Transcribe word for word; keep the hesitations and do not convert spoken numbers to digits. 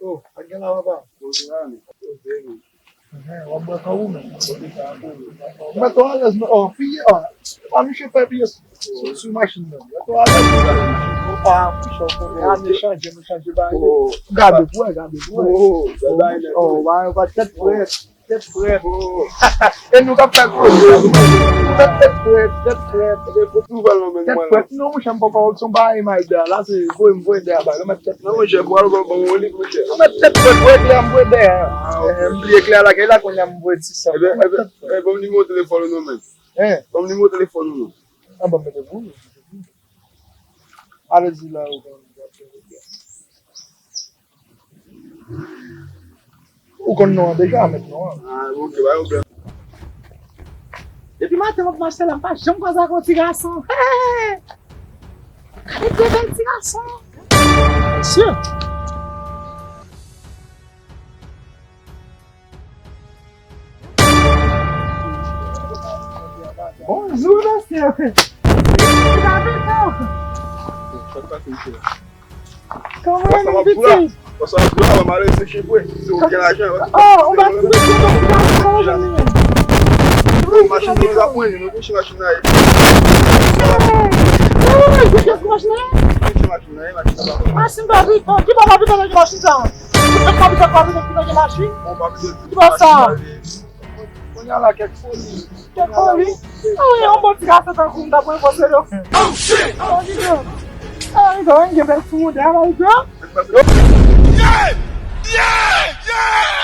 Oh, pa gen la, papa. Poze la, men. Poze, men. Enhen, w ap bwè kòb ou menm. Mèt ou alèz, men, oh, piye, oh. Pa misye fè piye sou, sou machin nan. Mèt ou alèz. Oh, ah, misye, oh, gade, chanje, nou chanje bagay. Gade pou wè, gade pou wè. Oh, oh, ba, ba, tèt frèt. Tèt frèt. E nou k ap fè koze. Tèt, tèt frèt, tèt frèt. Tèt frèt. Non, monchè, m poko wè se yon bagay m al dèyè la, se voye m voye dèyè bagay. Nan monchè, pou al ban ban yon lit, monchè. Mwen tèt frèt, voye klè m voye dèyè. M bliye klè lakay la, kounye a m voye ti san. Ebyen, ebyen, ban m nimewo telefòn ou non, men. Ban m nimewo telefòn ou non. An, ban m mete pou ou. Alèz la, ou konn. Ou konn non an deja, mèt non an. Ah, ok, pa yon pwoblèm. Depi maten m ap mache la, m pa janm kwaze ak yon ti gason. Hey! Gade de bèl ti gason. Mesye. Bonjou, mesye. Kòman w ye, pitit? Bòs la ap di w la, mwen mare se chevwe. Si w gen lajan, oh, ou pa ti pitit, ou pa ti pitit, kòman w ye? Machin nan ap mwen, nou touche machin nan. Hey! Ou touche machin nan? Touche machin nan, machin nan pa bon. Machin pa pitit, ki pa pa pitit nan machin sa? Ou pa pitit, pa pitit, ki pa gen machin? Ki pa sa? Kounye a la, kèk foli. Kèk foli? Ah wi, yon bon ti gason tankou m t ap pran fòs yo. Oh, shit! Ah, li do. Ah, li do, gen bèl ti moudè la, li do. Yeah! Yeah! Yeah!